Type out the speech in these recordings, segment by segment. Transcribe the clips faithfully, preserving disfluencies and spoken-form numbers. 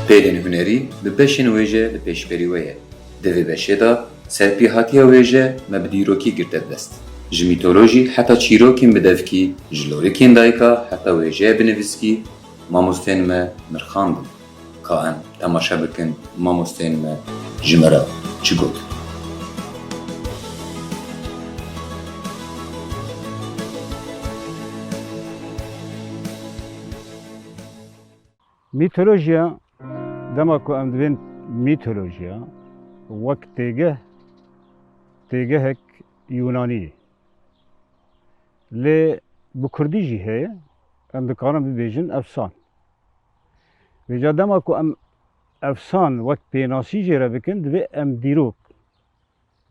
Pêlên hunerî bi beşên wêje li pêşberî we ye. Di vê beşê de serpêhatiya wêje me bi dîrokî girte dest. Ji mîtolojî heta çîrokên bi devkî, ji lorikên dayika heta wêjeya bi nivîskî, mamosteyên me mirxandin. Ka em temaşe bikin mamosteyên me ji me re çi got. Mîtolojiya, dema ku em dibên mîtolojiya, wek têgeh, têgehek Yûnanî ye. Lê bi kurdî jî heye, em dikarin bibêjin efsan. Vêca dema ku em efsan wek pênasî jê re bikin, divê em dîrok,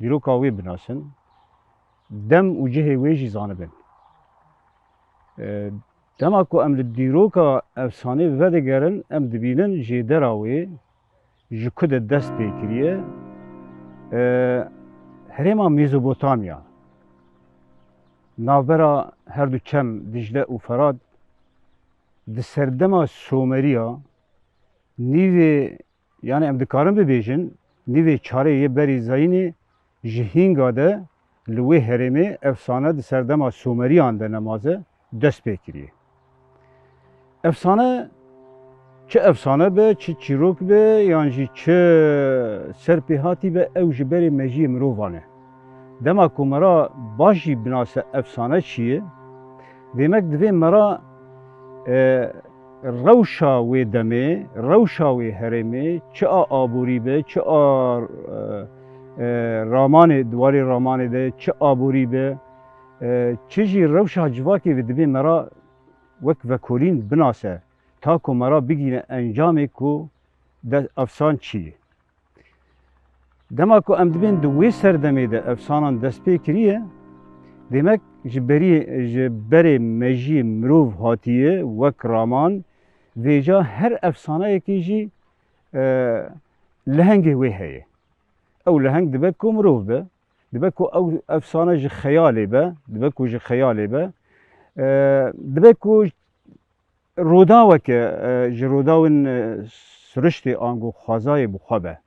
dîroka wê binasin, dem û cihê wê jî zanibin. E, dema ku em li dîroka efsanê vedigerin, em dibînin jêdera wê ji ku de dest pê kiriye, e, herêma Mezopotamya, navbera her du çem Dîcle û Ferat, di serdema Someriya nîvê, yanî em dikarin bibêjin, nîvê çarê yê berî zayînê ji hînga de li wê herêmê efsane di serdema Someriyan de nemaze dest pê kiriye. Efsane, çi efsane be, çi çîrok be, yan jî çi serpêhatî be, ew ji berê mejiyê mirovan e. Dema ku mera baş jî binase efsane çi ye, demek divê mera, e, rewşa wê demê, rewşa wê herêmê, çi a aborî be, çi a, e, e, ramanê, di warê ramanê de çi aborî be, e, çi jî rewşa civakê ve divê mera wek vekolîn binase, ta ku mera bigîne encamê ku de efsan çi ye. Dema ku em dibên di wê serdemê de efsanan dest pê kiriye, demek ji berî, ji berê mejiyê mirov hatiye wek raman, vêca her efsaneyekê jî, e, lehengê wê heye. Ew leheng dibe ku mirov be, dibe ku ew efsane ji xeyalê be, dibe ku ji xeyalê be, e, dibe ku roda weke, e, ji rodawên, e, siriştê ango xwezayê bi xwe be.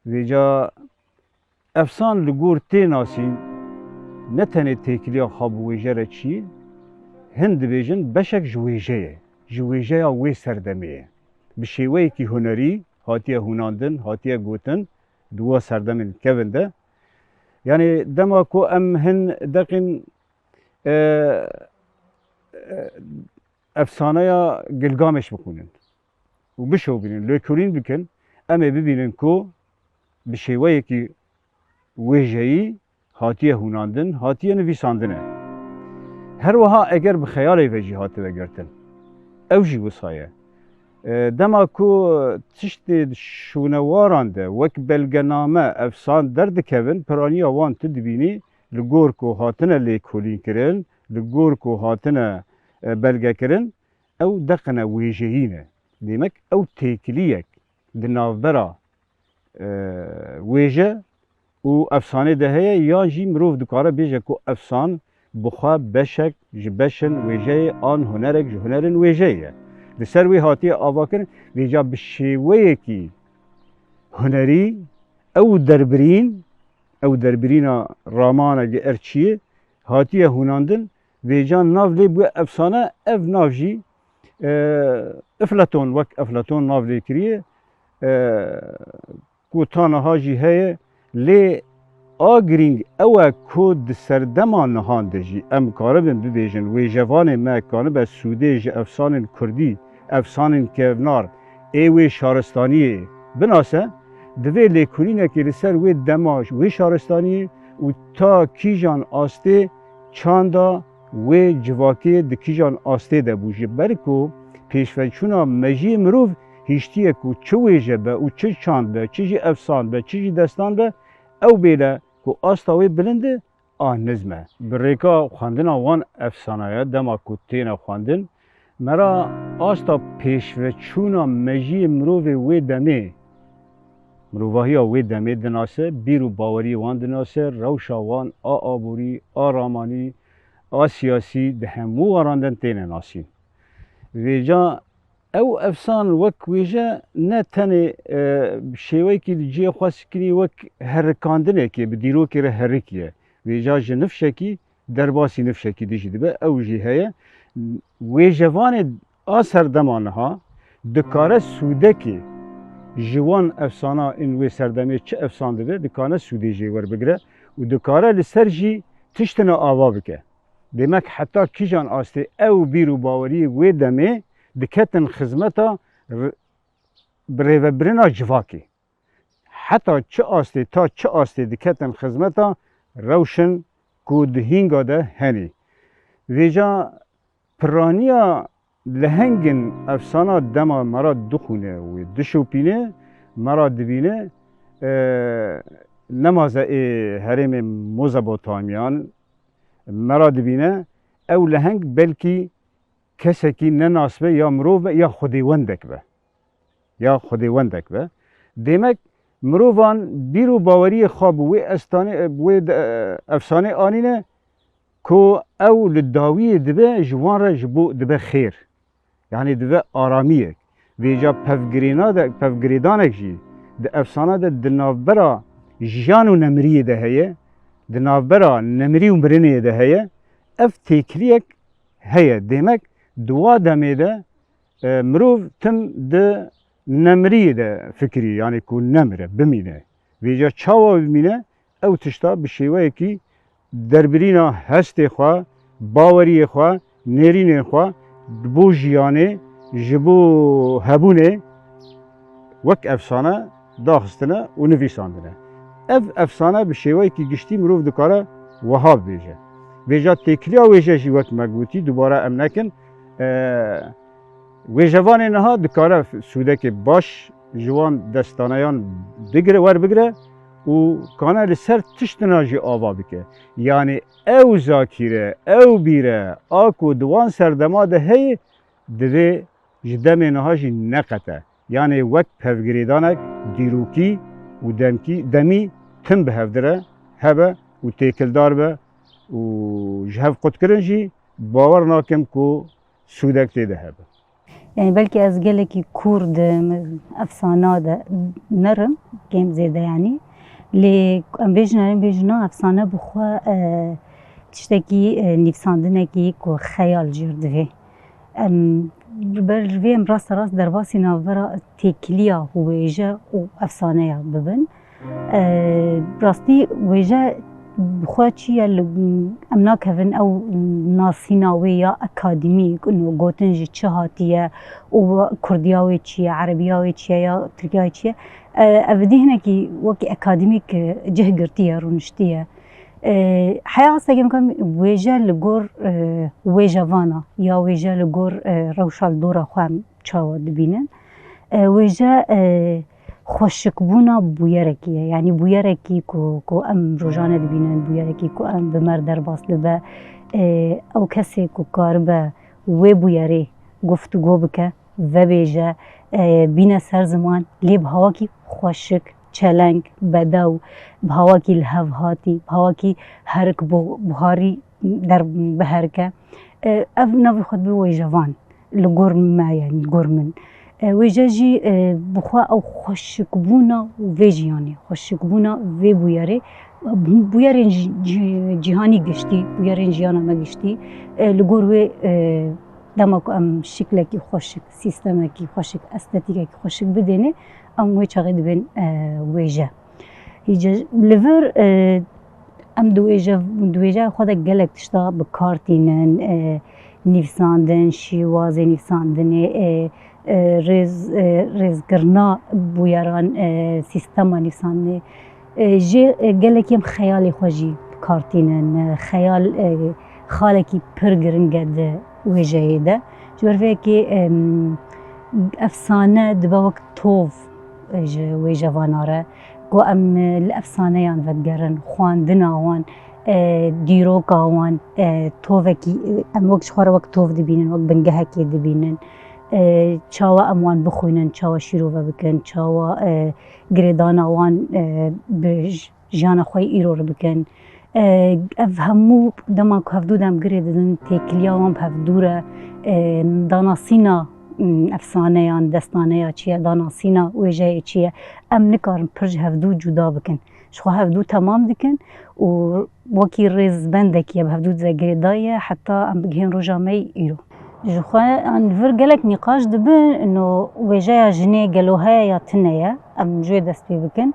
Vêca efsan li gor tê nasîn ne tenê têkiliya xwe bi wêje re çi, hin dibêjin beşek ji wêje ye, ji wêjeya wê serdemê ye. Bi şêweyekî hunerî hatiye hûnandin, hatiye gotin di wa serdemên kevin de. Yanî dema ku em hin deqîn, e, e, efsaneya Gilgameş bixwînin û bişopînin, lêkolîn bikin, em ê bibînin ku bi şêweyekî wêjeyî hatiye hûnandin, hatiye nivîsandine. Her wiha eger bi xeyalê ve jî hatibe girtin, ew jî wisa ye. E, dema ku tiştê şûnewaran de wek belgename, efsan derdikevin, piraniya wan tu dibînî, li gor ku hatine lêkolînkirin, li gor ku hatine, e, belgekirin, ew deqine wêjeyî ne. Demek ew têkiliyek di navbera, e, wêje û efsanê de heye, yan jî mirov dikare bêje ku efsan bi xwe beşek ji beşên wêjeyê an hunerek ji hunerên wêjeyê ye. Li ser wê hatiye avakirin, vêca bi şêweyekî hunerî ew derbirîn, ew derbirîna ramana gi er çiyê hatiye hûnandin, vêca nav lê bûye efsane, ev nav jî, e, Eflaton, wek Eflaton nav lê kiriye, e, ku ta niha jî heye, lê a girîng ew e ku di serdema nihan de jî em karibin bibêjin, wêjevanê me kanibe sûdê ji efsanên kurdî, efsanên kevnar ê wê şaristaniyê binase, divê lêkolînekê li ser wê dema wê şaristaniyê û ta kîjan astê çanda wê civakê di kîjan astê de bû. Ji ber ku pêşveçûna mejiyê mirov hiştiye ku çi wêje be û çi çand be, çi jî efsan be, çi jî destan be, ew bêle ku asta wê bilind e, a nizm e. Bi rêka xwendina wan efsanaya dema ku têne xwendin, me ra asta pêşveçûna mejiyê mirovê wê demê, mirovahiya wê demê dinase, bîr û baweriyê wan dinase, rewşa wan a aborî, a ramanî, a siyasî di hemû waran de têne nasîn. Vêca Ew efsan wek wêje ne tenê, e, bi şêweyekî li cihê xwe sikinî wek herikandinekê bi dîrokê re herikiye. Wêja ji nifşekî derbasî nifşekî dijî dibe, ew jî heye. Wêjevanê a serdema niha dikare sûdekê ji wan efsana in wê serdemê çi efsan dibe, dikane sûdê jê werbigire û dikare li ser jî tiştine ava bike. Demek heta kîjan astê ew bîr û baweriyê wê demê diketin xizmeta r-, birêvebirina civakê. Heta çi astê, ta çi astê diketin xizmeta rewşin ku di hînga de henê. Vêca piraniya lehengên efsana dema me ra dixwîne wê dişopîne, me ra dibîne, e, nemaze ê herêmê Mozepotamiyan me ra dibîne, ew leheng belkî kesekî nenas be ya mirov be ya xwedêwendek be. Ya xwedêwendek be. Demek mirovan bîr û baweriyê xwe bi wê estanê, bi wê de, efsanê anîne ku ew li dawiyê dibe ji wan re ji bo dibe xêr. Yanî dibe aramiyek. Vêca pevgirêna de, pevgirêdanek jî di efsana de di navbera jiyan û nemiriyê de heye, di navbera nemirî û mirinê de heye. Ev têkiliyek heye. Demek di wa demê de, e, mirov tim di nemiriyê de fikirî, yanî ku nemire, bimîne. Vêca çawa bimîne? Ew tişta bi şêweyekî derbirîna hestê xwe, baweriyê xwe, nêrînên xwe ji bo jiyanê, ji bo hebûnê wek efsane daxistine û nivîsandine. Ev efsane bi şêweyekî giştî mirov dikare wiha bibêje. Vêca têkiliya wêje jî wek me gotî, dubare em nekin, e, wêjevanê niha dikare sûdekê baş ji wan destaneyan bigire, werbigire û kane li ser tiştina jî ava bike. Yanî ew zakîre, ew bîre, a ku di wan serdema de heye, divê ji demê niha jî neqete. Yanî wek pevgirêdanek dîrokî û demkî, demî tim bi hevdire hebe û têkildar be û ji hev qutkirin jî bawer nakim ku sûdek tê de hebe. Yanî belkî ez gelekî kûr di efsana de nerim, kêm zêde yanî. Lê em bêjin, em bêjin na efsane bi xwe, e, tiştekî, e, nivîsandinekî ku xeyal jê re divê. Em, li ber vê em raste rast derbasî navbera têkiliya wêje û efsaneya bibin. E, rastî wêje bi xwe çi ye, li, em nakevin ew nasîna wê ya akademîk, ino gotin ji çi hatiye û kurdiya wê çi ye, erebiya wê çi ye ya tirkiya wê çi ye. E, ev dî hinekî wekî akademîk, e, cih girtiye, rûniştiye. E, heya astekê em wêje li gor, e, wêjevana ya wêje li gor, e, rewşa li dora xwe em çawa dibînin. E, wêje, e, xweşikbûna bûyerekî ye. Yanî bûyerekî ku, ku em rojane dibînin, bûyerekî ku em bi me re derbas dibe. E, ew kesê ku karibe wê bûyerê guftûgo bike, vebêje, e, bîne ser ziman, lê bi hawakî xweşik, çeleng, bedew, bi hawakî lihevhatî, bi hawakî herik bu-, buharî derbiherike. E, ev navê xwe dibe wêjevan li gor me, yanî li gor min. E, wêje jî, e, bi xwe ew xweşikbûna vê jiyanê, xweşikbûna vê bûyerê, bûyerên ji-, ci-, cîhanî giştî, bûyerên jiyana me giştî, e, li gor wê, e, dema ku em şiklekî xweşik, sîstemekî xweşik, estetîkekî xweşik bidêne, em wê çaxê dibên, e, wêje. Îca li vir, e, em di wêje, di wêjeya xwe de gelek tişta bi kar tînin, e, nivîsandin, şîwazê nivîsandinê, e, e, rêz, e, rêzkirina bûyeran, e, sîstema nivîsandinê. E, jê, e, gelekî em xeyalê xwe jî bi kar tînin. E, xeyal, e, xalekî pir giring e di wêjeyê de. Ji ber vê yekê, em, efsane dibe wek tov, e, ji wêjevana re. Ku em, e, li efsaneyan vedigerin, xwendina wan, e, dîroka wan, e, tovekî, e, em wek ji xwe re wek tov dibînin, wek bingehekê dibînin. E, çawa em wan bixwînin, çawa şîrove bikin, çawa, e, girêdana wan, e, bi j-, jiyana xwe yê îro re bikin. E, ev hemû dema ku hevdû de em girê didin, têkiliya wan bi hevdû re, e, danasîna m, efsaneyan, destaneya çi ye, danasîna wêjeyê çi ye. Em nikarin pir ji hevdû cuda bikin. Ji xwe hevdû temam dikin û wekî rêzbendekî ye bi hevdû de girêdayî ye heta em bigihên roja me yê îro. Ji xwe an vir gelek nîqaş dibin, ino wêjeya jinê gelo heye ya tune ye? Em ji wê dest pê bikin.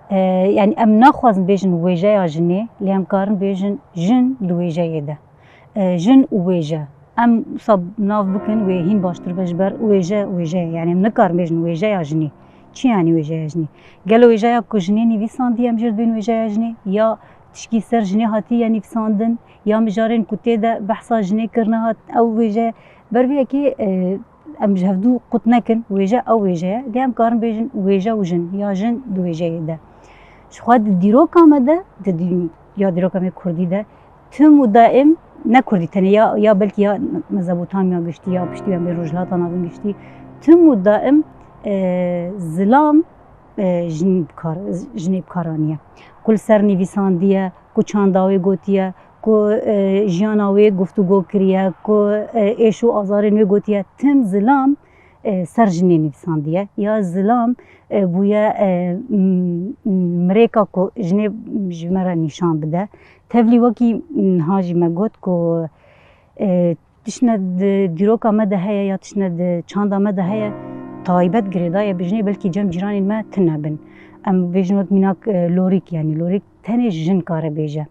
E, yanî em naxwazin bêjin wêjeya jinê, lê em karin bêjin jin di wêjeyê de. E, jin û wêje. Em wisa nav bikin wê hîn baştir be, ji ber wêje, wêje ye. Yanî em nikarin bêjin wêjeya jinê. Çi yanî wêjeya jinê? Gelo wêjeya ku jinê nivîsandiye em jê dibên wêjeya jinê? Ya tişkî ser jinê hatiye nivîsandin, ya mijarên ku tê de behsa jinê kirine hat ew wêje? Ber vê yekê, e, em ji hevdû qut nekin, wêje ew wêje ye. Lê em karin bêjin wêje û jin, ya jin di wêjeyê de. Ji xwe di dîroka me de, di dî-, ya dîroka me kurdî de, tim û daim, ne kurdî tenê, ya, ya belkî ya Mezopotamya giştî, ya piştî em bê Rojhilata Navîn giştî, tim û daim, e, zilam, e, jin bi kar, jinê bi kar aniye. Ku li ser nivîsandiye, ku çanda wê gotiye, ku, e, jiyana wê guftûgo kiriye, ku, e, êş û azarên wê gotiye, tim zilam, e, ser jinê nivîsandiye. Ya zilam, e, bûye, e, m-, m-, mirêka ku jinê ji me re nîşan bide. Tevlî wekî niha jî me got ku, e, tiştine di dîroka me de heye ya tiştine di çanda me de heye, taybet girêdayî ye bi jinê, belkî cem cîranên me tune bin. Em bêjin wek mînak, e, lorîk, yanî lorîk tenê jin kare bêje.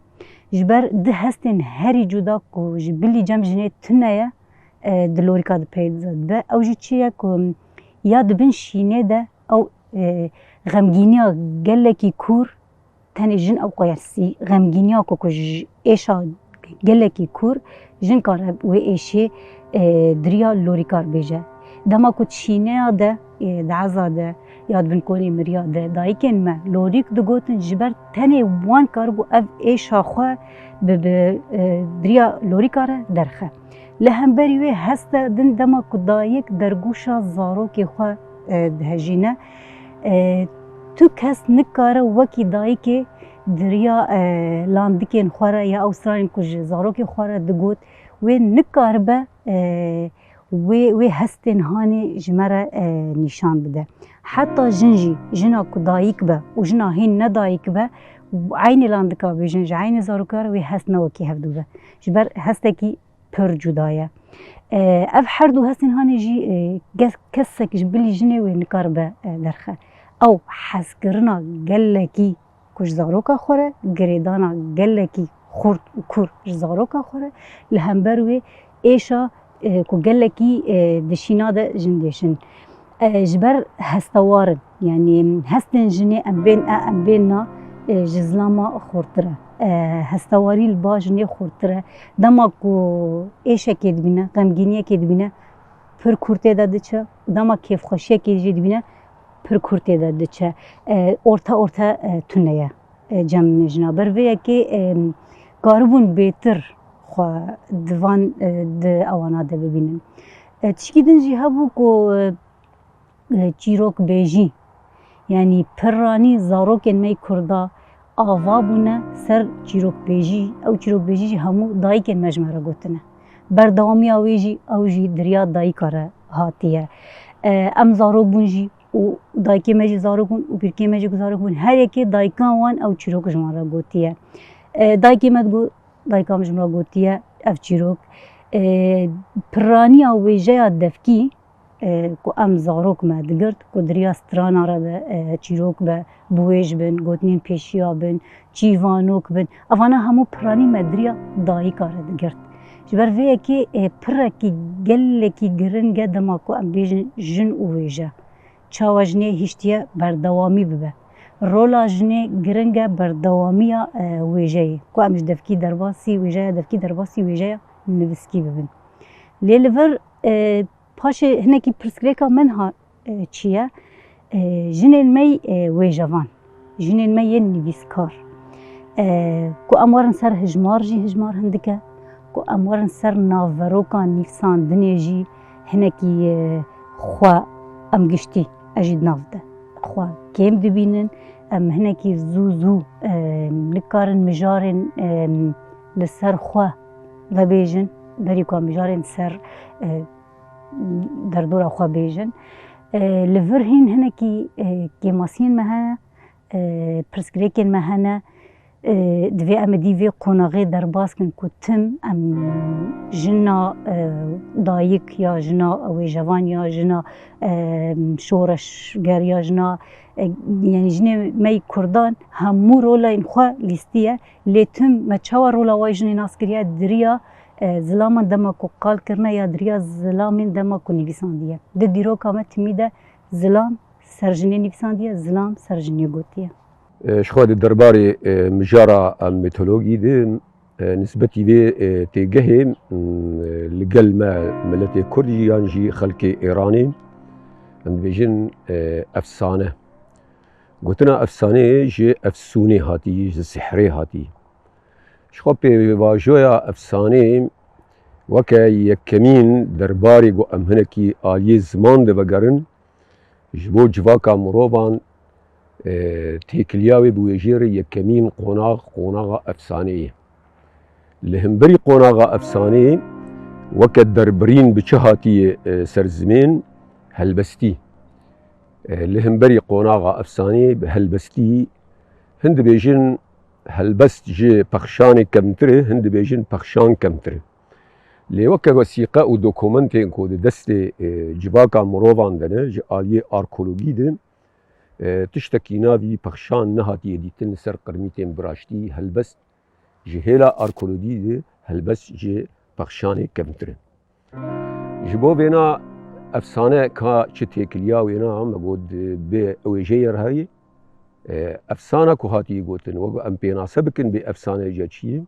Ji ber di hestên herî cuda ku ji bilî cem jinê tune ye, e, di lorîka di peyda dibe. Ew jî çi ye ku ya di bin şînê de ew, e, xemgîniya gelekî kûr, tenê jin ew qayesî xemgîniya ku, ku ji êşa gelekî kûr, jin kare wê êşê, e, di riya lorîkar bêje. Dema ku di şîneya de, e, di eza de ya di bin kolê miriya de dayikên me lorîk digotin, ji ber tenê wan karibû ev êşa xwe bi, bi, e, di riya lorîka re derxe. Li hemberî wê heste din dema ku dayik dergûşa zarokê xwe, e, dihejîne, e, tu kes nikare wekî dayikê di riya, e, landikên xwe re ya ew stranên ku ji zarokê xwe re digot, wê nikaribe, e, wê, wê hestên hanê ji me re, e, nîşan bide. Heta jin jî, jina ku dayik be û jina hîn ne dayik be, eynê landika bêjin, ji eynê zaroka re wê hest ne wekî hevdû be. Ji ber hestekî pir cuda ye. E, ev her du hestên hanê jî, e, kes-, kesek ji bilî jinê wê nikaribe, e, derxe. Ew hezkirina gelekî ku ji zaroka xwe re, girêdana gelekî xurt û kûr ji zaroka xwe re, li hember wê êşa, e, ku gelekî, e, di şîna de jin dêşin. E, ji ber hestewar in, yanî hestên jinê em bên e, em bên na, e, ji zilama xurtir e. E, hestewarî li ba jinê xurtir e. Dema ku êşekê dibîne, xemgîniyekê dibîne, pir kûr tê de diçe û dema kêfxweşiyekê jî dibîne, pir kûr tê de diçe. E, orte orte, e, tune ye, e, cem jina. Ber vê yekê, e, karibûn bêtir xwe di van, e, di ewana de bibînin. E, tişkî din jî hebû ku, e, e, çîrokbêjî, yanî pirranî zarokên me yê Kurda ava bûne ser çîrokbêjî. Ew çîrokbêjî jî hemû dayikên me ji me re gotine. Berdewamiya wê jî, ew jî di riya dayika re hatiye. E, em zarok bûn jî û dayikê me jî zarok bûn û pîrkê me jî ku zarok bûn, her yekê dayikan wan ew çîrok ji wan re gotiye. E, dayikê me digot, dayika min ji min re gotiye ev çîrok. E, pirraniya wêjeya devkî, e, ku em zarok me digirt, ku di riya strana re be, e, çîrok be, biwêj bin, gotinên pêşiya bin, çîvanok bin. Evana hemû piranî me di riya dayika re digirt. Ji ber vê yekê, e, pirekî gelekî giring e dema ku em bêjin jin û wêje. Çawa jinê hiştiye berdewamî bibe. Rola jinê giring e berdewamiya, e, wêjeyê. Ku em ji devkî derbasî, wêjeya devkî derbasî wêjeya nivîskî bibin. Lê li vir, e, Paşê hinekî pirsgirêka min ha, e, çi ye? E, jinên me, e, wêjevan, jinên me yên nivîskar, e, ku em werin ser hijmar jî hijmar hindik e, ku em werin ser navveroka nivîsandinê jî hinekî, e, xwe em giştî, ez jî di nav de xwe kêm dibînin, em hinekî zû zû, e, nikarin mijarên, e, li ser xwe vebêjin, berî ku em mijarên ser, e, derdora xwe bêjin. E, li vir hîn hinekî, e, kêmasiyên me hene, e, pirsgirêkên me hene. E, divê em êdî vê qonaxê derbas kin ku tim em jina, e, dayik ya jina wêjevan ya jina, e, şoreşger ya jina, e, yanî jinê me yî kurdan hemû rolên xwe lîstiye. Lê tim me çawa rola wa yî jinê nas kiriye? Di riya, e, zilaman dema ku qal kirine ya di riya zilamên dema ku nivîsandiye. Di dîroka me timî de zilam ser jinê nivîsandiye, zilam ser jinê gotiye. E, ji xwe di derbarê, e, mijara, e, mitologî de, e, nisbetî vê, e, têgehê, m, e, li gel me miletê Kurd jî yan jî xelkê Êranê, em dibêjin, e, efsane. Gotina efsaneyê ji efsûnê hatî, ji sihrê hatî. Ji xwe pêvajoya efsaneyê weke yekemîn derbarê ku em hinekî aliyê ziman de vegerin, ji bo civaka mirovan, e, têkiliya wê bi wêjê re yekemîn qonax, qonaxa efsaneyê ye. Li hemberî qonaxa efsaneyê weke derbirîn bi çi hatiye, e, ser zimên? Helbestî. E, li hemberî qonaxa efsaneyê bi helbestî, hin dibêjin helbest ji pexşanê kemtir e, hin dibêjin pexşan kemtir e. Lê weke wesîqe û dokumentên ku di destê, e, civaka mirovan de ne, ji aliyê arkeologî de, e, tiştekî navî pexşan nehatiye dîtin li ser qirmîtên biraştî. Helbest ji hêla arkeolojî de helbest ji pexşanê kevntir e. Ji bo vêna efsane ka çi têkiliya wêna me got bi wêjeyê re heye. E, efsana ku hatiye gotin, wek em pênase bikin bê efsane ca çi ye?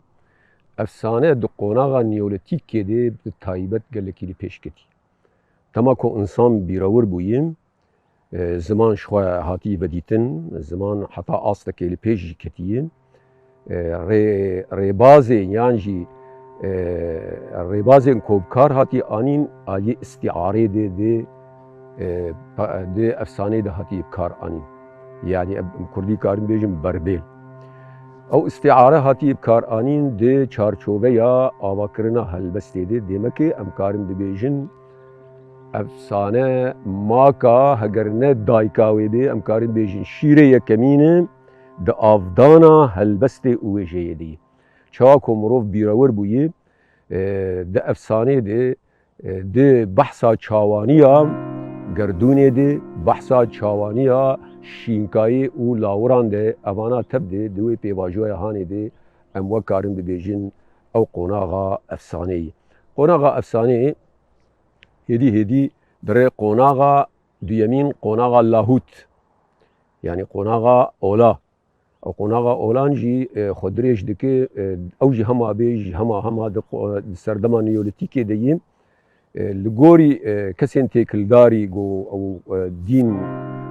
Efsane di qonaxa Neolîtîkê de bi taybet gelekî li pêş ketî. Dema ku însan bîrewir bûye, e, ziman ji xwe hatî vedîtin, ziman heta astekê li pêş jî ketiye. E, rê-, rêbazên yan jî, e, rêbazên ku bi kar hatî anîn, aliyê îstîarê de, de, e, pa-, de efsaneyê de hatî bi kar anîn. Yanî em kurdî karin bêjin berbêl. Ew îstîare hatî bi kar anîn di çarçoveya avakirina helbestê de, demekê em karin bibêjin, efsane maka, heger ne dayika wê bê, em karin bêjin şîrê yekemîn e di avdana helbestê û wêjeyê de ye. Çawa ku mirov bîrewir bûye, e, di efsanê de, e, di behsa çawaniya gerdûnê de, behsa çawaniya şînkayê û lawiran de, evana tev de, di wê pêvajoya hanê de em wek karin bibêjin ew qonaxa efsaneyê. Qonaxa efsaneyê hêdî hêdî dire qonaxa duyemîn, qonaxa lahût, yanî qonaxa ola. Ew qonaxa olan jî, e, xwe dirêj dike, e, ew jî hema bê, jî hema, hema di qo-, di serdema Neolîtîkê de yî. E, li gorî, e, kesên têkildarî ku ew, e, dîn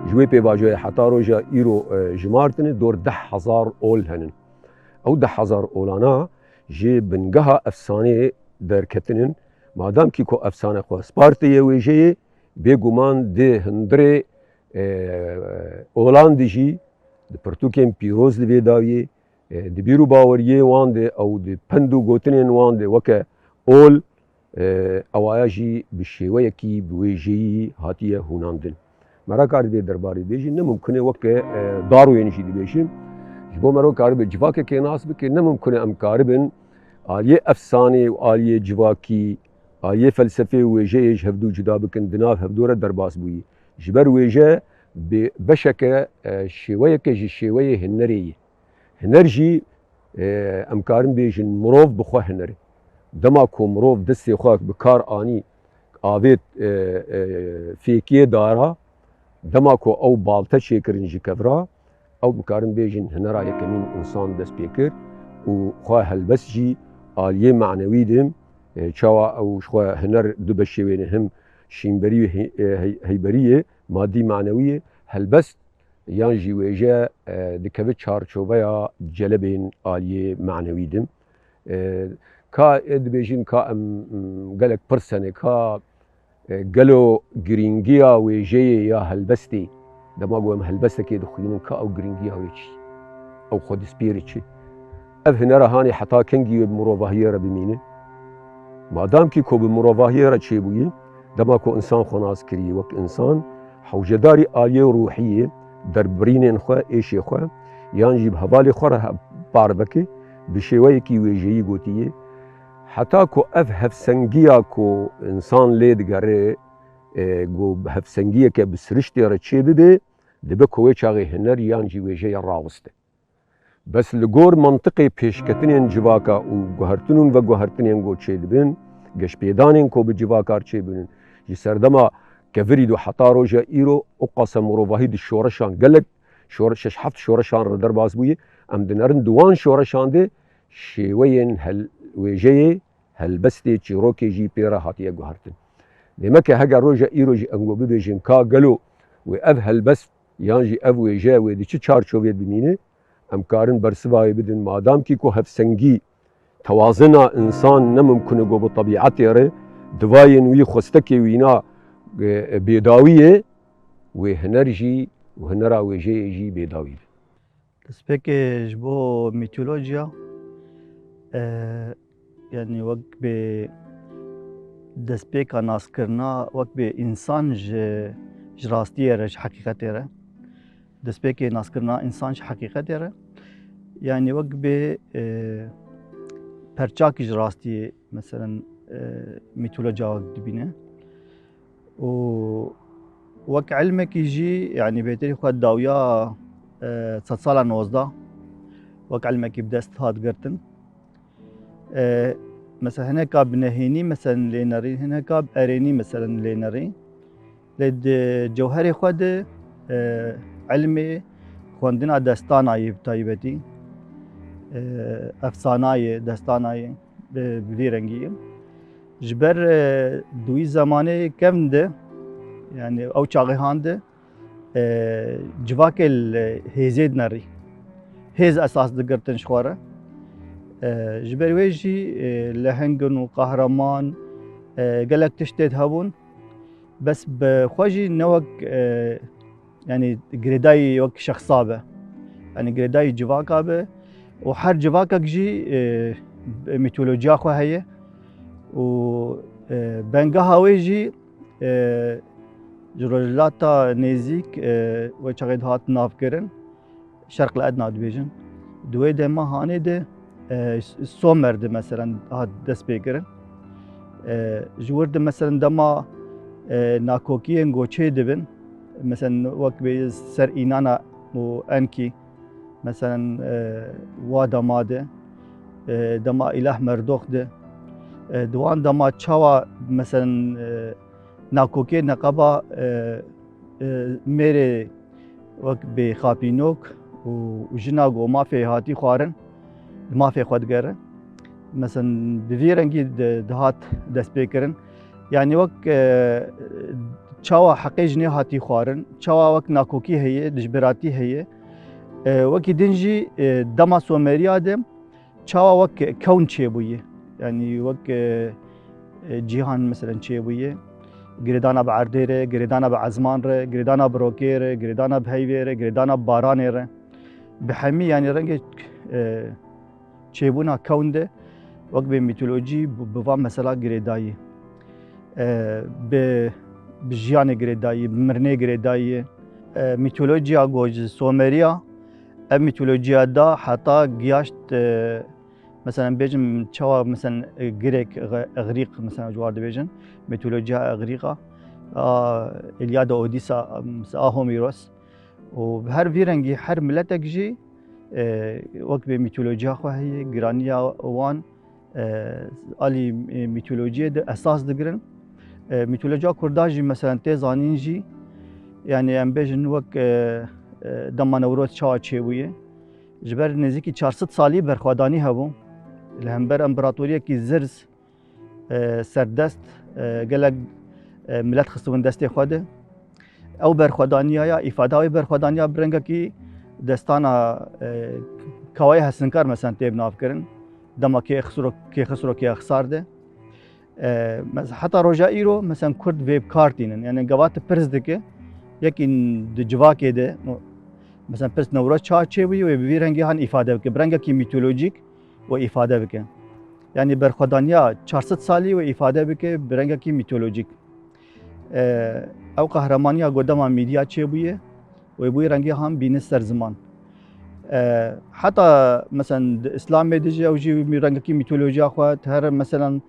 ji wê pêvajoyê heta roja îro, e, jimartine, dor deh hezar ol henin. Ew deh hezar olana ji bingeha efsaneyê derketinin. Madamkî ku efsane xwe sparteye wêjeyê, bêguman di hundirê, e, olan de jî, di pirtûkên pîroz di vê dawiyê, e, di bîr û baweriyê wan de, ew di pend û gotinên wan de weke ol, e, ewaya jî bi şêweyekî bi wêjeyî hatiye hûnandin. Me re karî vê derbarê bêjî, ne mimkun e weke, e, Darwin jî dibêjin. Ji bo mero karibe civakekê nas bike, ne mimkun e em karibin aliyê efsanê û aliyê civakî, aliyê felsefê û wêjeyê ji hevdû cuda bikin, di nav hevdû re derbas bûyî. Ji ber wêje bi beşeke, e, şêweyeke ji şêweyê hunerê ye. Huner jî, e, em karin bêjin mirov bi xwe huner e. Dema ku mirov destê xwe bi kar anî, avêt, e, e, fêkiyê dara, dema ku ew balte çêkirin ji kevra, ew, em karin bêjin, hunera yekemîn însan dest pê kir û xwe helbest jî aliyê manewî de, e, çawa ew ji xwe huner du beşê wê ne, him şînberî û hey-, e, hey-, heyberî ye, madî manewî ye, helbest yan jî wêje, e, dikeve çarçoveya celebên aliyê manewî din. E, ka, e, dibêjin ka em, m, gelek pirs hene, ka, e, gelo girîngiya wêjeyê ya helbestê, dema ku em helbestekê dixwînin, ka ew girîngiya wê çi? Ew xwe dispêre çi? Ev hunera hanê heta kengî wê bi mirovahiyê re bimîne? Madamkî ku bi mirovahiyê re çêbûyî, Dema ku insan xwe nas kirî wek insan, hewcedarî aliyê ruhiyê, derbirînên xwe, êşê xwe, yan jî bi hevalê xwe re he-, parve kê, bi şêweyekî wêjeyî gotiye. Heta ku ev hevsengiya ku insan lê digere, e, ku hevsengiyeke bi siriştê re çê bibe, dibe ku wê çaxê huner yan jî wêje ya rawiste. Bes li gor mantiqê pêşketinên civaka û guhertin û veguhertinên ku çêdibin, geşpêdanên ku bi civaka re çêbûnin, ji serdema kevirî do heta roja îro, ewqasa mirovahî di şoreşan gelek, şore-, şeş heft şoreşan re derbas bûye, em dinerin di wan şoreşan de şêweyên hel-, wêjeyê, helbestê, çîrokê jî pê re hatiye guhertin. Demeke heger roja îro jî em ku bibêjin ka gelo wê ev helbest yan jî ev wêje wê di çi çarçovê bimîne, em karin bersiva wê bidin. Madamkî ku hevsengî, tewazina însan ne mimkun e ku bi tebîetê re, divayên wî, xwestekê wîna, e, bêdawî ye, wê huner jî û hunera wêjeyê jî bêdawî be. Destpêkê ji bo mîtolojiya, e, yanî wek bê destpêka naskirina, wek bê însan ji, ji rastiyê re, ji heqîqetê re. Destpêkê naskirina însan ji heqîqetê re. Yanî wek bê, e, perçakî ji rastiyê, meselen, e, mîtolojiya wek dibîne. Û wek ilmekî jî, yanî bêtirî xwe dawiya, e, sedsala nozdeh wek ilmekî bi dest hat girtin. E, mesela hineka bi nehênî, meselen, lê nerî, hineka bi erênî, meselen, lê nerî. Lê di cewherê xwe de, e, ilmê xwendina destana yê bi taybetî, e, efsana yê, destana yê, bi, bi vî rengî ye. Ji ber, e, di wî zemanê kevn de, yanî ew çaxê han de, e, civakê li hêzê dinerî. Hêz esas digirtin ji xwe re. E, ji ber wê jî, e, lehengin û qehreman, e, gelek tiştê hebûn. Bes bi xwe jî ne wek, e, yanî girêdayî wek şexsa be. Yanî girêdayî civaka be. Û her civakek jî, e, mîtolojiya xwe heye. Û, e, bengeha wê jî, e, ji Rojhilata Nêzîk, e, wê çaxê dihat navkirin. Şerq el Edna dibêjin. Di wê dema hanê de, e, Somer de, meselen, hat destpêkirin. E, ji wir de, meselen, dema, e, nakokiyên goçê dibin, meselen, wek bê ser Înana û Enkî, meselen, e, wa dema de, e, dema Îlah Merdox de, e, di wan dema çawa, meselen, e, nakokê neqeba, e, e, mêrê wek bê xapînok û, û jina ku mafê hatî xwarin, di mafê xwe digere. Mesela bi vî rengî di-, dihat destpêkirin. Yanî wek, e, çawa heqê jinê hatî xwarin, çawa wek nakokî heye, dijbiratî heye. E, wekî din jî, e, dema Someriya de, çawa wek kewn çêbûye, yanî wek, e, e, cîhan, meselen, çêbûye, girêdana bi erdê re, girêdana bi ezman re, girêdana bi rokê re, girêdana bi heyvê re, girêdana bi baranê re, bi hemî, yanî rengê, e, çêbûna kewn de wek bê mîtolojî bi, bi van mesela girêdayî. E, bi, bi jiyanê girêdayî, bi mirinê girêdayî. E, mîtolojiya ku ji Someriya, ev mîtolojiya da heta giyaşt, e, mesela bêjim çawa, mesela, e, Grek, Ix-, Îxrîq, mesela ji war dibêjin, mîtolojiya Îxrîqa, a, Îlyada, Odîsa, mesela a Homîros. Û bi her vî rengî her miletek jî, e, wek bê mîtolojiya xwe heye, giraniya wan, e, alî, e, mîtolojiyê de esas digirin. E, mîtolojiya Kurda jî, meselen, tê zanîn jî, yanî em bêjin wek, e, e, dema Newroz çawa çêbûye. Ji ber nêzîkî çar sed salî berxwedanî hebû. Li hember împaratoriyekî Zirz, e, serdest, e, gelek, e, milet xistibûn destê xwe de. Ew berxwedaniya ya, îfada wê berxwedaniya bi rengekî destana, e, Kawayê Hesinkar, mesela, tê binavkirin. Dema Kêxisro-, Kêxisro Kêxisar de. E, mes-, heta roja îro, mesela, Kurd vê bi kar tînin. Yani, gava tu pirs dike, yekî di civakê de, no, mesela, pirs Newroz çawa çêbûyî, wê bi vî rengî han îfade bike. Bi rengekî mîtolojîk, we îfade bike. Yanî berxwedaniya çar sed salî we îfade bike bi rengekî mîtolojîk. E, ew qehremanî ya ku dema mîdya çêbûye, wê bûyî rengê han bîne ser ziman. E, heta, meselen, di Îslamê de jî ew jî mî-, rengekî mîtolojiya xwe, her, meselen,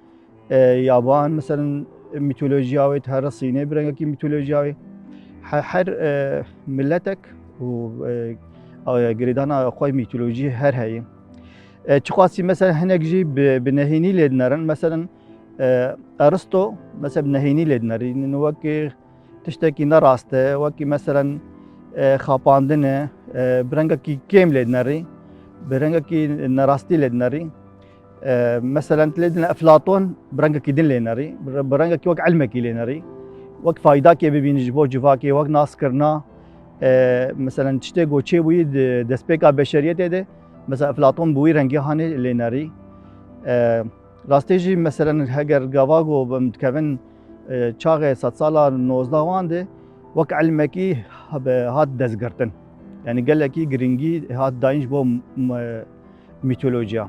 e, yaban, meselen, mîtolojiya wê, her Sînê bi rengekî mîtolojiya wê. He-, her, e, miletek û, e, e, girêdana xwe mîtolojî her heye. E, çiqasî, meselen, hinek jî bi, bi nehênî lê dinerin. Meselen, e, Aristo, meselen, bi nehênî lê dinerî. Wekî tiştekî nerast e, wekî, meselen, e, xapandin e, e, bi rengekî kêm lê dinerî, bi rengekî nerastî lê dinerî. E, meselen, lê din Eflaton bi rengekî din lê nerî, bi, bi rengekî wek ilmekî lê nerî. Wek faydakê bibîn ji bo civakê, wek naskirina, e, meselen, tiştê ku çêbûyî di destpêka beşeriyetê de, mesela Eflaton bi wî rengî hanê lê nerî. E, rastê jî, meselen, heger gava ku em dikevin, e, çaxê sedsala nozdeh wan de, wek ilmekî ha-, be-, hat destgirtin. Yani gelekî giringî hat dayîn ji bo m-, m-, mîtolojiya.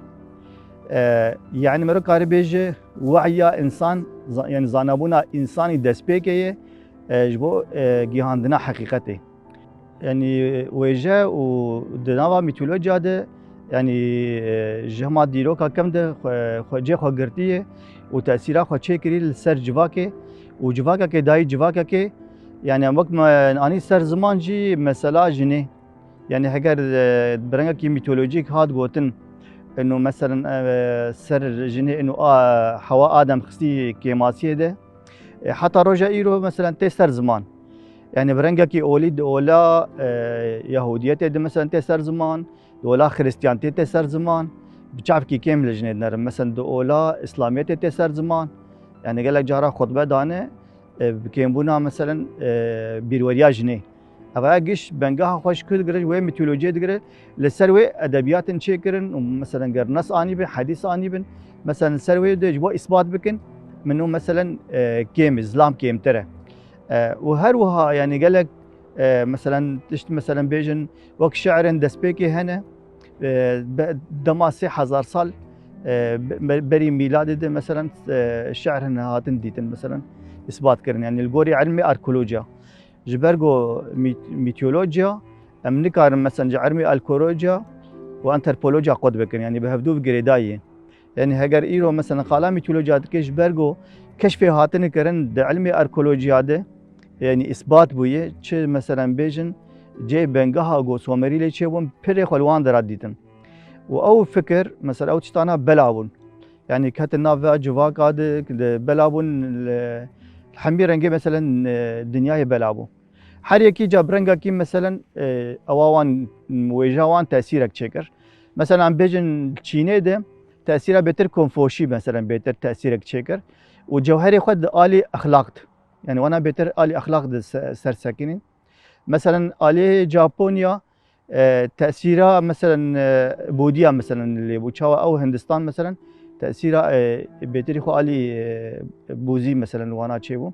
E, yani mero karî bêje, wehya însan, za-, yani zanabûna însanî destpêkê ye, e, ji bo, e, gihandina heqîqetê. Yani wêje û di nava mîtolojiya de, yani, e, ji hema dîroka kevn de xwe, xwe cê xwe girtiye û tesîra xwe çêkirî li ser civakê û civakekê dayî civakekê, yani em wek me anî ser ziman jî mesela jinê. Yani heger, e, bi rengekî mîtolojîk hat gotin, eno, meselen, e, ser jinê, eno, a, Hewa Adem xistî kêmasiyê de, e, heta roja îro, meselen, tê ser ziman. Yani bi rengekî olî di ola, e, Yahudiyetê de, meselen, tê ser ziman, di ola Xiristiyantiyê tê ser ziman, bi çavkî kêm li jinê dinerin. Meselen, di ola Îslamiyetê tê ser ziman. Yani gelek cara xutbe dane, e, bi kêmbûna, meselen, e, bîrweriya jinê. Ev ya giş bengeha xwe ji ku digire, ji wê mîtolojiyê digire, li ser wê edebiyatên çêkirin û, meselen, ger nes anî bin, hedîs anî bin, meselen, li ser wê de ji bo îsbat bikin, min û, meselen, e, kêm e, zilam kêmtir e. E, û her wiha, yani, gelek, e, meselen, tişt, meselen, bêjin, wek şi'rên destpêkê hene, e, be-, dema sê hezar sal, e, be-, be-, berî mîladê de, meselen, e, şi'rên hatin dîtin, meselen, îsbat kirin. Yani, li gorî ilmê arkeolojiya. Ji ber ku mî-, mîtolojiya, em nikarin, meselen, ji ilmê arkeolojiya û antropolojiya qut bikin. Yani, bi hevdû bi girêdayî yên. Yani heger îro, meselen, qala mîtolojiya dike, ji ber ku keşfê hatine kirin di ilmê arkeolojiya de, yani îsbat bûye, çi, meselen, bêjin, cê bengeha ku Somerî lê çêbûn, pirê xwe li wan dera dîtin. Û ew fikir, mesela, ew tiştana bela bûn. Yani ketin nav vê civaka de, de bela bûn, li hemî rengê, meselen, e, dinyayê bela bû. Her yekî ca bi rengekî, meselen, e, ewa wan, wêja wan tesîrek çêkir. Meselen, em bêjin Çînê de tesîra bêtir Konfoşî, meselen, bêtir tesîrek çêkir û cewherê xwe di alî exlaq de. Yani wana bêtir alî exlaq de se-, ser sekinîn. Meselen, alî Japonya, e, tesîra, meselen, e, Bûdiya, meselen, lê bû. Çawa ew Hindistan, meselen, tesîra, e, bêtirî xwe alî, e, Bûzî, meselen, wana çêbû.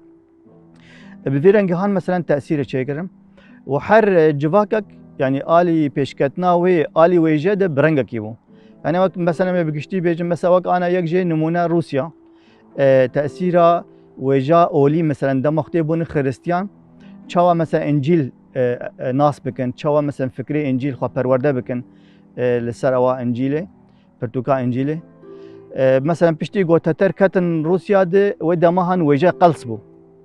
E, bi vî rengî han, meselen, tesîrê çêkirin. Û her, e, civakek, yani alî pêşketina wê, alî wêje de bi rengekî bû. Yani wek, meselen, me bi giştî bêjin, mesela, wek ana yek jê nimûne Rûsya. E, tesîra wêja olî, meselen, dema xwe tê bûn Xiristiyan, çawa, mesela, Încîl, e, e, nas bikin, çawa, mesela, fikrê Încîl xwe perwerde bikin, e, li ser ewa Încîlê, pirtûka Încîlê. E, mesela, piştî ku Teter ketin Rûsya de, wê dema han wêje Qels bû.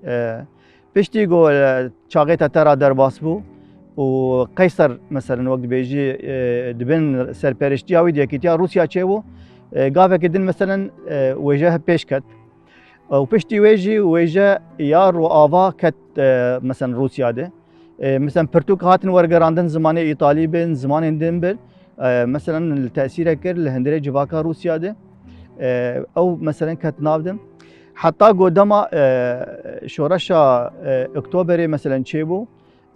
E, piştî ku, e, çaxê Tetera derbas bû û Qeyser, mesela, wek dibêjî, e, di bin serperiştiya wî di Yekîtiya Rûsya çêbû, e, gavekî din, mesela, e, wêje pêş ket. Û piştî wê jî wêje ya rûava ket, e, mesela Rûsya de. E, mesela pirtûk hatin wergerandin, zimanê îtalî bin, zimanên din bin. E, mesela li tesîre kir li hundirê civaka Rûsya de. E, ew mesela ket nav de. Heta ku dema, e, şoreşa, e, Oktoberê mesela çêbû,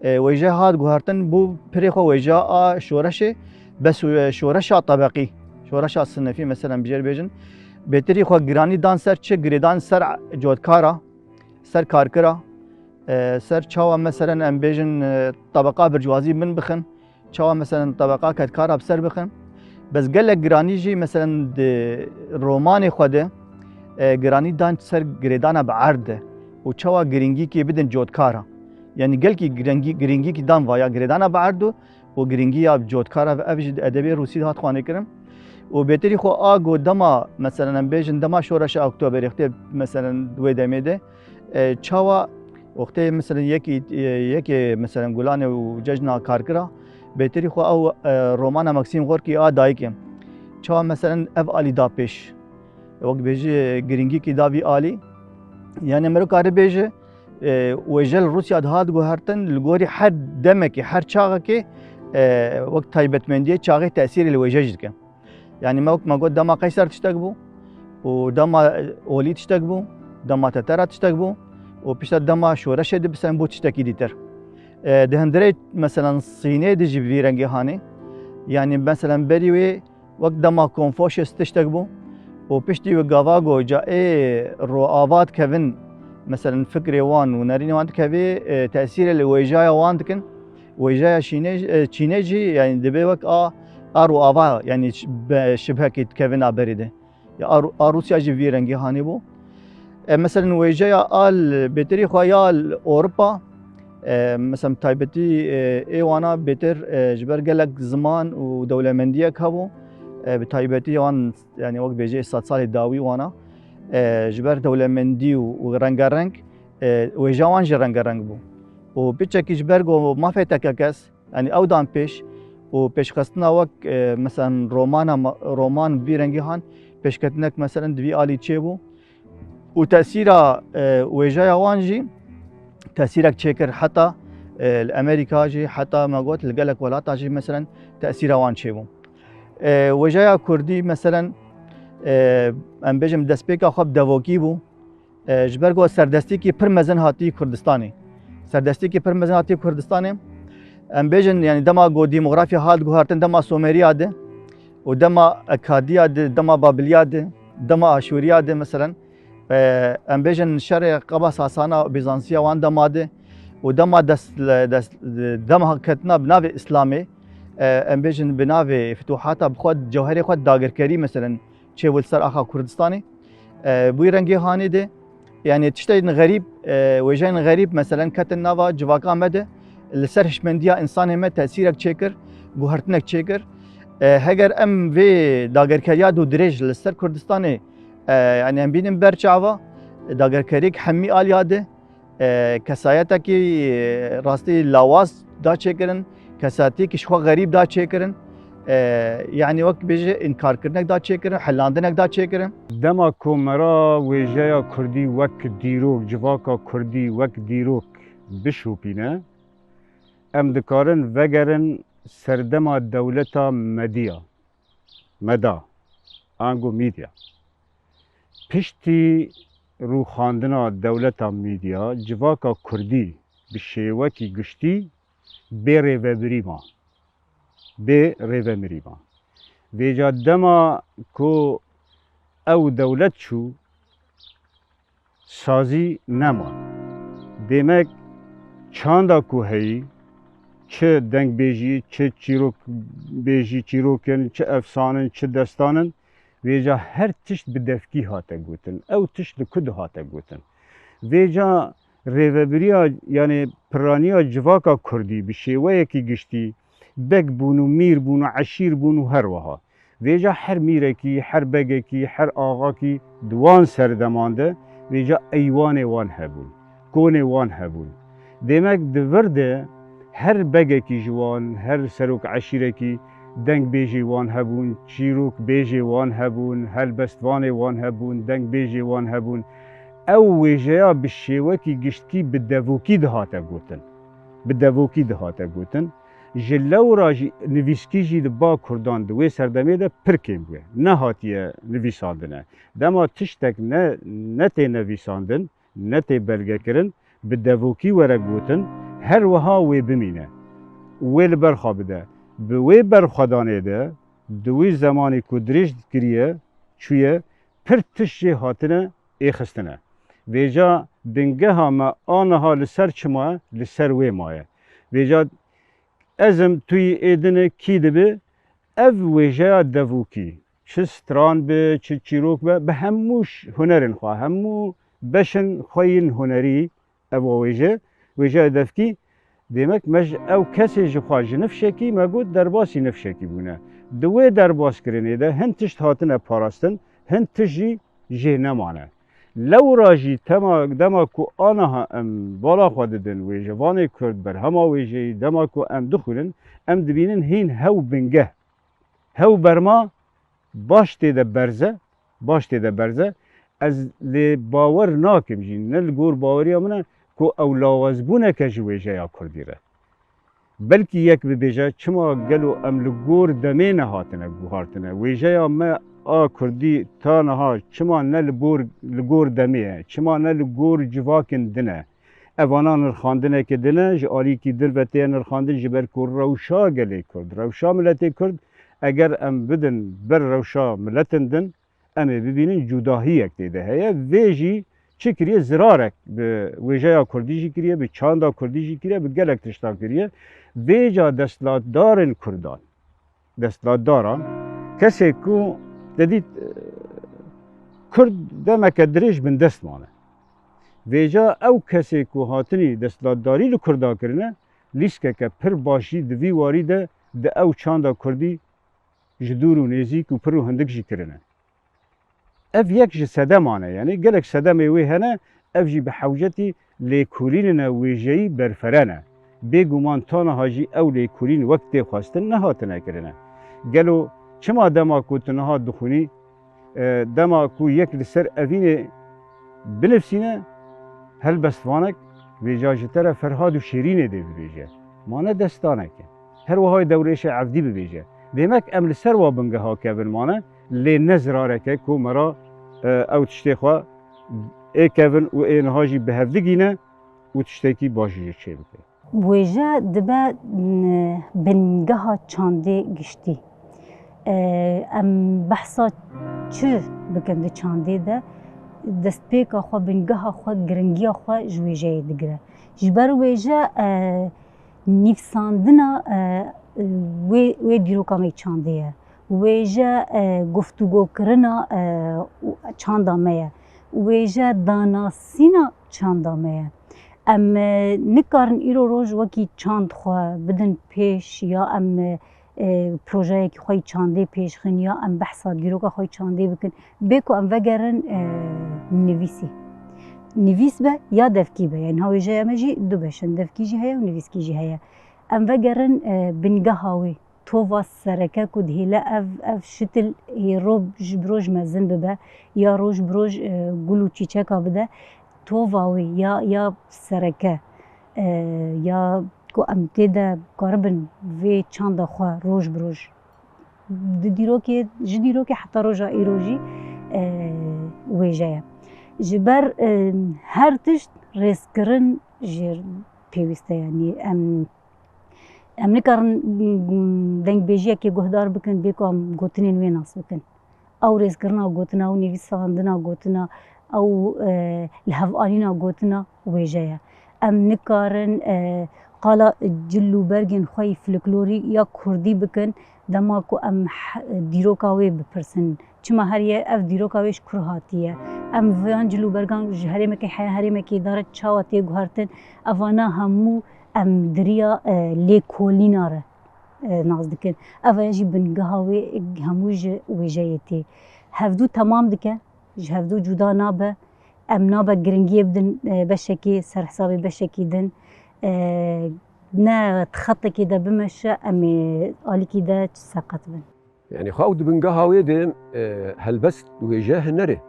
e, wêje hat guhertin, bû pirê xwe wêje a şoreşê, bes, e, şoreşa tebeqî, şoreşa sinefî, mesela, bi jêr bêjin, bêtirî xwe giranî dan ser çi? Girêdan ser cotkara, ser karkira, e, ser çawa, mesela, em bêjin, e, tebeqa bircwazî bin bixin, çawa, mesela, tebeqa kedkara bi ser bixin. Bes gelek giranî jî, mesela, di romanê xwe de, e, giranî dan ser girêdana bi erd de. û çawa girîngîkê bidin cotkara. Yanî gelkî girengî-, girîngîkî dan vaya girêdana bi erd û girîngiya cotkara ve ev ji edebê rûsî de hat xwanê kirin. Û bêtirî xwe a got dema, meselen, em bêjin dema şoreşa Oktoberê, wextê, meselen, wê demê de, e, çawa wextê, meselen, yekî, e, yekê, meselen, Gulanê û Cejna Karkira, bêtirî xwe ew, e, romana Maxîm Gorkî a dayikê. Çawa, meselen, ev alî da pêş? Wek bêjî, girîngîkî da vî alî. Yanî mero kare bêje, e, wêje li Rûsya dihat guhertin, li gorî her demekê, her çaxekê, e, wek taybetmendiyê çaxê tesîrê li wêje jî dike. Yanî me wek me got dema Qeyser tiştek bû û dema, e, Olî tiştek bû, dema Tetera tiştek bû û pişta dema şoreşê de biserin bû tiştekî dîtir. E, di hundirê meselen Sînê de jî bi vî rengî hanê. Yanî meselen berî wê wek dema Konfûşyus tiştek bû û piştî wî gava got ca ê roava dikevin, meselen fikrê wan û nerînê wan dikevê, e, tesîrê li wêjaya wan dikin. Wêjaya Şînê, e, Çînê jî, yanî dibe wek a, a roava, yanî ş-, be-, şibhekî dikevin a berê de. Ya a Rû-, a Rûsya jî vî rengî hanî bû. E, meselen wêjeya a li bêtirî xwe ya li Ewropa, e, meselen taybetî, e, ê wana bêtir, e, ji ber gelek ziman û dewlemendiyek hebû. E, bi taybetî wan, yanî wek bêjê sed salê dawî wana, e, ji ber dewlemendî û, û rengereng, e, wêja wan jî rengereng bû. Û piçekî ji ber ku mafê tekekes, yanî ew dan pêş û pêşxistina wek, e, meselen romana ma-, roman vî rengî han pêşketinek meselen di vî alî çêbû û tesîra, e, wêjeya wan jî tesîrek çêkir heta, e, li Amerîka jî heta me got li gelek welata jî meselen tesîra wan çêbû. E, wêjeya kurdî meselen, e, em bêjim destpêka xwe bi devokî bû. E, ji ber ku serdestîkî pir mezin hatî Kurdistanê. Serdestîkî pir mezin hatî Kurdistanê. Em bêjin, yanî dema ku demografya hat guhertin, dema Someriya de û dema Ekadiya de, dema Babiliya de, dema Aşûriya de, meselen, e, em bêjin şerê qeba Sasana û Bîzansiya wan dema de û dema dest, dest, dema ketina bi navê Îslamê, e, em bêjin bi navê fituhata bi xwe, cewherê xwe dagirkerî, meselen, çêbû li ser axa Kurdistanê. E, bi wî rengê hanê de, yanî tiştên xerîb, e, wêjeyên xerîb, meselen, ketin nava civaka me de, li ser hişmendiya însanê me tesîrek çêkir, guhertinek çêkir. E, heger em vê dagirkeriya dûdirêj li ser Kurdistanê, e, yanî em bînin ber çava, dagirkeriyek hemî aliya de, e, kesayetekî, e, rastî lawaz da çêkirin, kesayetiyekî ji xwe xerîb da çêkirin, e, yanî wek bêje înkarkirinek da çêkirin, helandinek da çêkirin. Dema ku me ra wêjeya kurdî wek dîrok, civaka kurdî wek dîrok bişopîne, em dikarin vegerin serdema dewleta Mediya. Meda, ango Mîdya. Piştî rûxandina dewleta Mîdya, civaka kurdî bi şêwekî giştî bê rêvebirî ma, bê rêvemirî ma. Vêca dema ku ew dewlet çû, sazî nema. Demek çanda ku heyî, çi dengbêjî, çi çîrokbêjî, çîrok in, çi efsan in, çi destan in, vêca her tişt bi devkî hate gotin. Ew tişt li ku dihate gotin? Vêca rêvebiriya, yanî piraniya civaka kurdî bi şêweyekî giştî beg bûn û mîr bûn û eşîr bûn û her wiha. Vêca her mîrekî, her begekî, her axakî di wan serdeman de vêca eywanê wan hebûn, konê wan hebûn. Demek di vir de her begekî ji wan, her serok eşîrekî dengbêjê wan hebûn, çîrokbêjê wan hebûn, helbestvanê wan hebûn, dengbêjê wan hebûn. Ew wêjeya bi şêwekî giştkî bi devokî dihate gotin. Bi devokî dihate gotin. Ji lewra jî nivîskî jî li ba kurdan di wê serdemê de pir kêm bûye. Nehatiye nivîsandine. Dema tiştek ne, ne tê nevîsandin, ne tê belgekirin, bi devokî were gotin, her wiha wê bimîne. Wê li ber xwe bide. Bi wê berxwedanê de, di wî zemanî ku dirêj kiriye, çûye, pir tişt jê hatine êxistine. Vêca bingeha me aniha li ser çi maye? Li ser wê maye. Vêca ez im, tu yî, ê din e, kî dibe? Ev wêjeya devokî, çi stran be, çi çîrok be, bi hemû ş-, hunerên xwe, hemû Beşên xwe yên hunerî, ev wêje, wêjeya devkî, demek me ji ew kesê ji xwe ji nifşekî me got derbasî nifşekî bûne. Di wê derbaskirinê de hin tişt hatine parastin, hin tişt jî jê nemane. Lewra jî tema, dema ku aniha em bala xwe didin wêjevanê Kurd, berhema wêjeyî, dema ku em dixwînin, em dibînin hîn hew bingeh, hew berma baş tê de berze, baş tê de berze. Ez lê bawer nakim jî, ne li gor baweriya min e ku ew lawazbûneke ji wêjeya Kurdî re. Belkî yek bibêje, çima gelo em li gor demê nehatine guhartine? Wêjeya me a Kurdî ta niha çima ne li bor, li gor demê ye? Çima ne li gor civakên din e? Evana nirxandineke din e, ji alîkî din ve tê nirxandin, ji ber ku rewşa gelê Kurd, rewşa miletê Kurd, eger em bidin ber rewşa miletên din, em ê bibînin cudahiyek tê de heye. Vê jî çi kiriye? Zirarek bi wêjeya Kurdî jî kiriye, bi çanda Kurdî jî kiriye, bi gelek tiştan kiriye. Vêca desthilatdarên Kurdan, desthilatdaran, kesê ku te dît, e, Kurd demeke dirêj bindest mane. Vêca ew kesê ku hatinî desthilatdarî li Kurda kirine, lîskeke pir baş jî di vî warî de di ew çanda Kurdî ji dûr û nêzîk û pir û hindik jî kirine. Ev yek ji sedeman e, yanî gelek sedemê wê hene, ev jî bi hewcetî lêkolînine wêjeyî berferen e. Bêguman ta niha jî ew lêkolîn wek tê xwestin nehatine kirine. Gelo çima dema ku tu niha dixwînî, e, dema ku yek li ser evînê binivsîne, helbestvanek vêca ji te re Ferhad û Şêrînê dê bibêje. Mane destaneke. Her wiha Dewrêşê Evdî bibêje. Demek em li ser wa bingeha kevin mane, lê ne zirareke ku me ra, e, ew tiştê xwe ê kevin û ê niha jî bi hev digîne û tiştekî baş jî çê bike. Wêje dibe, n-, bingeha çandê giştî. E, em behsa çi bikin di çandê de, destpêka xwe, bingeha xwe, giringiya xwe ji wêjeyê digire. Ji ber wêje, e, nivîsandina, e, wê, wê dîroka me yê çandê ye. Wêje, e, guftûgokirina, e, çanda me ye. Wêje danasîna çanda me ye. Em, e, nikarin îro roj wekî çand xwe bidin pêş ya em, e, e, projeyekî xwe yî çandê pêş xin ya em behsa dîroka xwe yî çandê bikin. Bê ku em vegerin, e, nivîsê. Nivîs be ya devkî be. Yanî ha wêjeya me jî du beş in. Devkî jî heye û nivîskî jî heye. Em vegerin, e, bingeha wê. Tova sereke ku dihêle ev, ev şitil ê roj bi roj mezin bibe, ya roj bi roj, e, gul û çîçeka bide, tova wê ya, ya sereke, e, ya ku em tê de karibin vê çanda xwe roj bi roj di dîrokê, ji dîrokê heta roja îro jî, e, wêje ye. Ji ber, e, her tişt rêzkirin jê pêwîst e, yanî em Em nikarin, mm, dengbêjiyekê guhdar bikin bê ku em gotinên wê nas bikin. Ew rêzkirina gotina, ew nivîsandina gotina, ew, e, lihevanîna gotina wêje ye. Em nikarin, e, qala cil û bergên xwe yî folklorî ya kurdî bikin, dema ku em he-, dîroka wê bipirsin. Çima heriye ev dîroka wê ji kur hatiye? Em van cil û bergan ji herêmekê heya herêmekê dare çawa tê guhertin? Evana hemû em di riya, e, lêkolîna re, e, nas dikin. Ev e jî bingeha wê hemû ji wêjeyê tê. Hevdû temam dike, ji hevdû cuda nabe. Em nabe giringiyê bidin, e, beşekê ser hesabê beşekî din. E, ne di xetekê de bimeşe, em ê alîkî de seqet bin. Yanî xwe ew di bingeha wê de, e, helbest wêje huner e.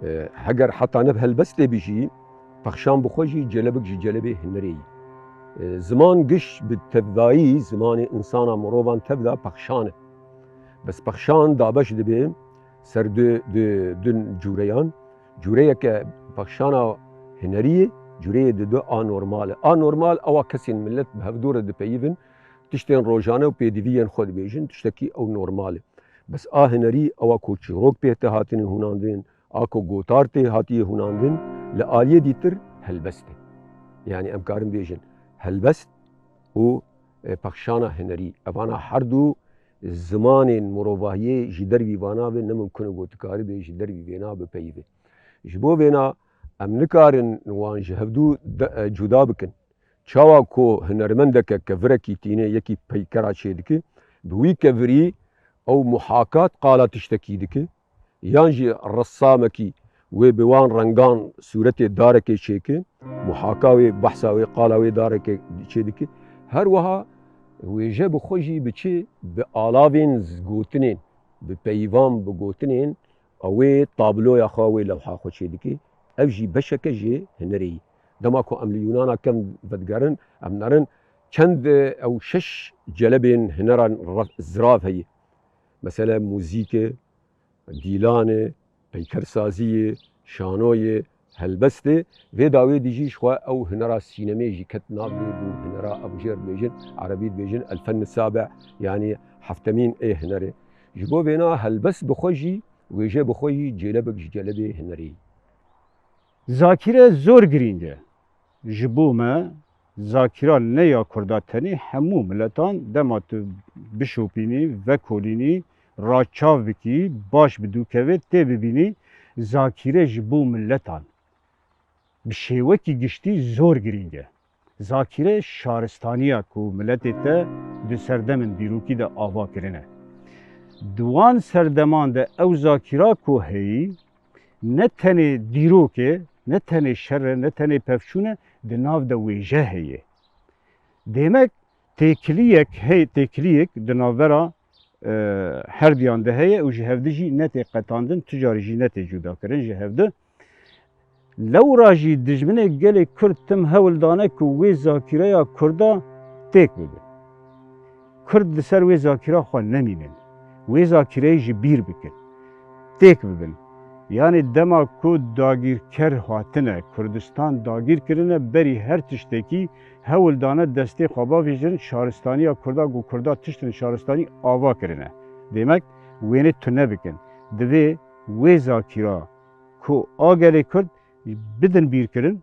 E, heger heta ne bi helbestê bijî, pexşan bi xwe jî celebik ji celebê hunerê yî. E, ziman giş bi tevdayî, zimanê însana mirovan tevda pexşan e. Bes pexşan dabeş dibe ser du, du, du cûreyan. Cûreyeke pexşana hunerî ye, cûreyê di du anormal e. Anormal ewa kesên milet bi hevdû re dipeyivin, tiştên rojane û pêdiviyên xwe dibêjin, tiştekî ew normal e. Bes a hunerî ewa ku çîrok pê tê hatine hûnandin, a ku gotar tê hatiye hûnandin, li aliyê dîtir helbest e. Yanî em karin bêjin helbest û, e, pexşana hunerî. Evana her du zimanên mirovahiyê ji dervî vana ve ne mimkun e ku tu karibê ji dervî vêna bipeyive. Ji bo vêna em nikarin wan ji hevdû de, e, cuda bikin. Çawa ku hunermendeke kevirekî tîne yekî peykera çêdike, bi wî kevirî ew muhakat qala tiştekî dike, yan jî ressamekî wê bi wan rengan sûretê darekê çêke, muhaka wê, behsa wê, qala wê darekê çêdike. Her wiha wêje bi xwe jî bi çi? Bi alavên z-, gotinên, bi peyvan, bi gotinên, ew ê tabloya xwe, wê lewha xwe çêdike. Ev jî beşeke ji hunerê ye. Dema ku em li Yûnana kem vedigerin, em nerin çend, e, ew şeş celebên hunera re-, zirav heye. Mesela muzîk e, dîlan e, peykersazî ye, şano ye, helbest e. Vê dawê dî jî ji xwe ew hunera sînemê jî ket nav lê bû hunera, ew jê re dibêjin, erebî dibêjin el fenn sabi, yanî heftemîn ê hunerê. Ji bo vêna helbest bi xwe jî, wêje bi xwe jî cêlebek ji celebê hunerê ye. Zakîre zor girîng e. Ji bo me, zakîra ne ya Kurda tenê, hemû miletan dema tu bişopînî, vekolînî, raçav bikî, baş bi dû kevê, tê bibînî, zakîre ji bo miletan bi şêwekî giştî zor girîng e. Zakîre şaristaniya ku miletê te di serdemên dîrokî de ava kirine. Di wan serdeman de ew zakîra ku heyî, ne tenê dîrok e, ne tenê şer e, ne tenê pevçûn e, di nav de wêje heye. Demek têkiliyek hey, têkiliyek di navbera, e, herdiyan de heye û ji hevdi jî netê qetandin, tu carî jî netê cudakirin ji hevdi. Lewra jî dijminê gelê Kurd tim hewl dane ku wê zakîreya Kurda têk bibe. Kurd li ser wê zakîra xwe nemînin. Wê zakîreyê ji bîr bikin. Têk bibin. Yanî dema ku dagîrker hatine, Kurdistan dagîr kirine, berî her tiştekî hewl dane destê xwe bavêjin, şaristaniya Kurda, ku Kurda tiştin şaristanî ava kirine. Demek wênê tune bikin. Divê wê zakîra ku a gelê Kurd bidin bîrkirin,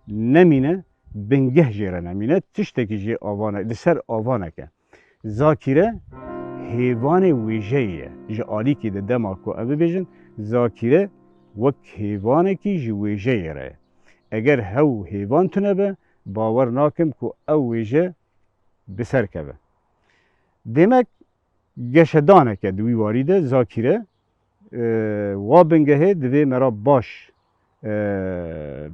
nemîne, bingeh jê re nemîne, tiştekî jê ava ne, li ser ava neke. Zakîre hêvanê wêjeyê ye. Ji alîkî de dema ku em bibêjin, zakîre wek hêvanekî ji wêjeyê re ye. Eger hew hêvan tune be, bawer nakim ku ew wêje bi ser keve. Demek geşedaneke di wî warî de zakîre, e, wa bingehê divê me ra baş, e,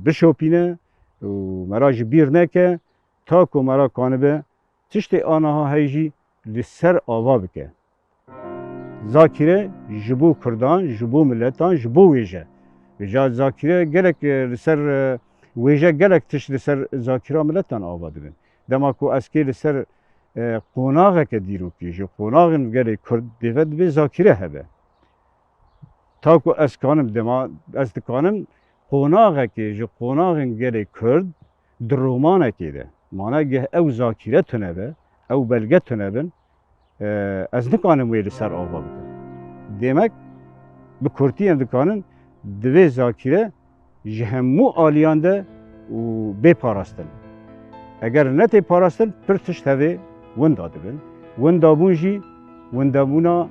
bişopîne û me ra ji bîr neke, ta ku me ra kanibe tiştê aniha heyî jî li ser ava bike. Zakîre ji bo Kurdan, ji bo miletan, ji bo wêje. Vêca zakîre gelek, e, li ser, e, wêje gelek tişt li ser zakîra miletan ava dibin. Dema ku ez kê li ser, e, qonaxeke dîrokî, ji qonaxên gelê Kurd dê ve dibê zakîre hebe. Ta ku ez kanim dema, ez dikanim qonaxekê ji qonaxên gelê Kurd di romanekê de. Mana geh ew zakîre tune be, ew belge tune bin, e, ez nikanim wê li ser ava bikim. Demek bi kurtî em dikanin divê zakîre ji hemû aliyan de û bê parastin. Eger netê parastin, pir tişt hevê winda dibin. Winda bûn jî windabûna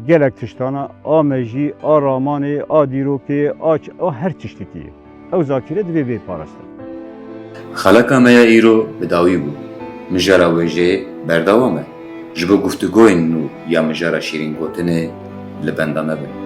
gelek tiştana, a mejî, a ramanê, a dîrokê, a ç-, a her tiştekî. Ew zakîre divê bê parastin. Xeleka me ya îro bi dawî bû. Mijara wêjeyê berdewam e. Ji bo guftûgoyên nû ya mijara şîrîngotinê li benda me bin.